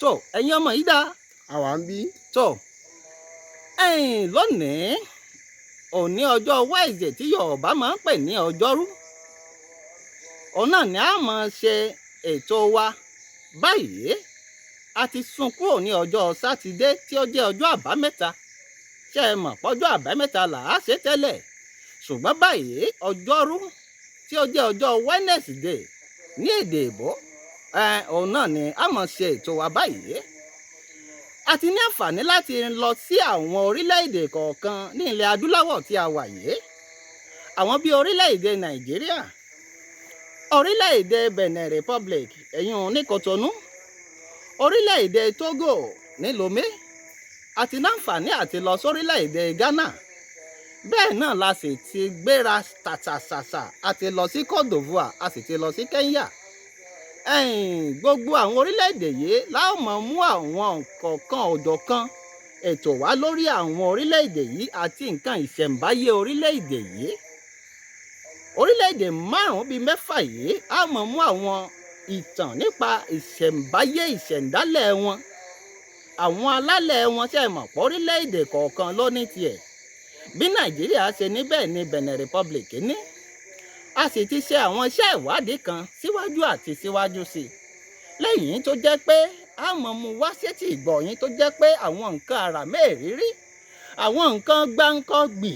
Tó, ẹ̀yin ọmọ yìí dá. Àwa ń bí. Tó, ẹ̀yin lónìí, òní ọjọ́ Wednesday tí Yorùbá máa ń pè ní ọjọ́rú, òun náà ni a máa ṣe ètò wa báyìí. A ti sún kúrò ní ọjọ́ Sátidé tí ó jẹ́ ọjọ́ Àbámẹ́ta. Ṣé ẹ mọ̀ pọ́jọ́ Àbámẹ́ta là á ṣe tẹ́lẹ̀? Ṣùgbọ́n báyìí, ọjọ́rú tí ó jẹ́ ọjọ́ Wednesday ní èdè èbó, òun náà ni a máa ṣe ètò wa báyìí. A ti ní àǹfààní láti lọ sí àwọn orílẹ̀-èdè kọ̀ọ̀kan ní ilẹ̀ adúláwọ̀ tí a wà yìí, àwọn bíi orílẹ̀-èdè Nàìjíríà, orílẹ̀-èdè Benin Republic, ẹ̀yìn ní Kòtónú, orílẹ̀-èdè Togo ní Lomé. A ti láǹfààní àti lọ sórílẹ̀-èdè Ghana. Bẹ́ẹ̀ náà la sì ti gbéra tàtàṣàṣà, a ti lọ sí Cote d'Ivoire, a sì ti lọ sí Kenya. Ẹ̀yìn gbogbo àwọn orílẹ̀-èdè yìí la ó máa mú àwọn kọ̀ọ̀kan òjọ̀kan ètò wá lórí àwọn orílẹ̀-èdè yìí àti nǹkan ìṣẹ̀ǹbáyé orílẹ̀-èdè yìí. Orílẹ̀-èdè márùn-ún bíi mẹ́fà yìí, á máa mú àwọn ìtàn nípa ìṣẹ̀ǹbáyé, ìṣẹ̀ǹdálẹ̀ wọn, àwọn alálẹ̀ wọn. Ṣe mọ̀ pé orílẹ̀-èdè kọ̀ọ̀kan ló ní tiẹ̀? Bí Nàìjíríà ṣe ní, bẹ́ẹ̀ ni Benin Republic ní. A sì ti ṣe àwọn iṣẹ́ ìwádìí kan síwájú àti síwájú sí i lẹ́yìn tó jẹ́ pé a mọ̀ mú wá sétí ìgbọ̀nyín, tó jẹ́ pé àwọn nǹkan àrà mẹ́ẹ̀rírí, àwọn nǹkan gbáǹkọ́gbì.